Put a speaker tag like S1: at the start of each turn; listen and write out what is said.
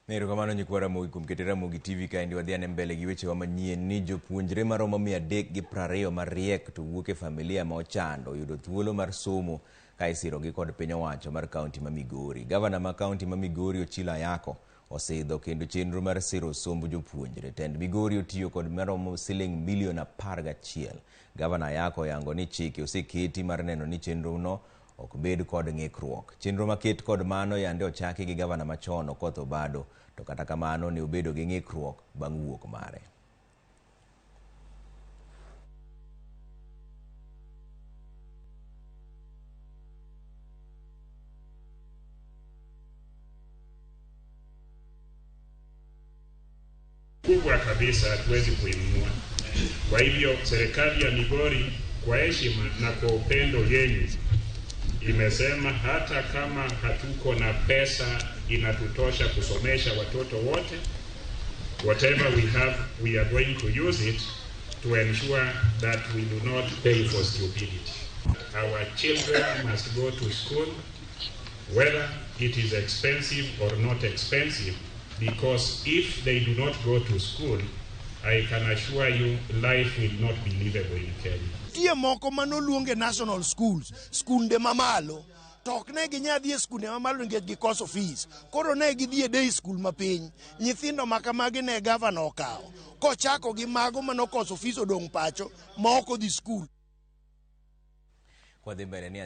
S1: Erokamano nyikwa Ramogi kuom keto Ramogi TV kaendi. Wadhi ane mbele gi wechewa manyien ni jopuonjre maromo 320 mariek to wuok e familia ma ochando oyudo thuolo mar somo ka isirogi kod piny owacho mar kaunti ma Migori. Gavana ma kaunti ma Migori Ochilo Ayako osidho kendo chenro mar siro somb jopuonjre. Tend Migori otiyo kod maromo siling milion 11. Gavana Ayako oyango ni chike oseketi mar neno ni chenrono ok bed kod ng'ikruok. Chenro maket kod mano yande ochaki gi gavana machon Okoth Obado, to kata kamano ne obedo gi ng'ikruok bang' wuok mare.
S2: Kubwa kabisa hatuwezi kuinunua. Kwa hivyo serikali ya Migori kwa heshima na kwa upendo yenu imesema hata kama hatuko na pesa inatutosha kusomesha watoto wote, whatever we have we are going to use it to ensure that we do not pay for stupidity. Our children must go to school whether it is expensive or not expensive, because if they do not go to school, I can assure you life will not be livable in Kenya.
S3: Nitie moko manoluonge national schools, skunde mamalo, to ok ne ginyal dhi e skunde mamalo nikech gikoso fees. Koro ne gidhi e day school mapiny. Nyithindo ma kamagi ne gavana okawo kochako gi mago manokoso fees odong' pacho ma ok odhi school.
S1: Kwadhi mbele ni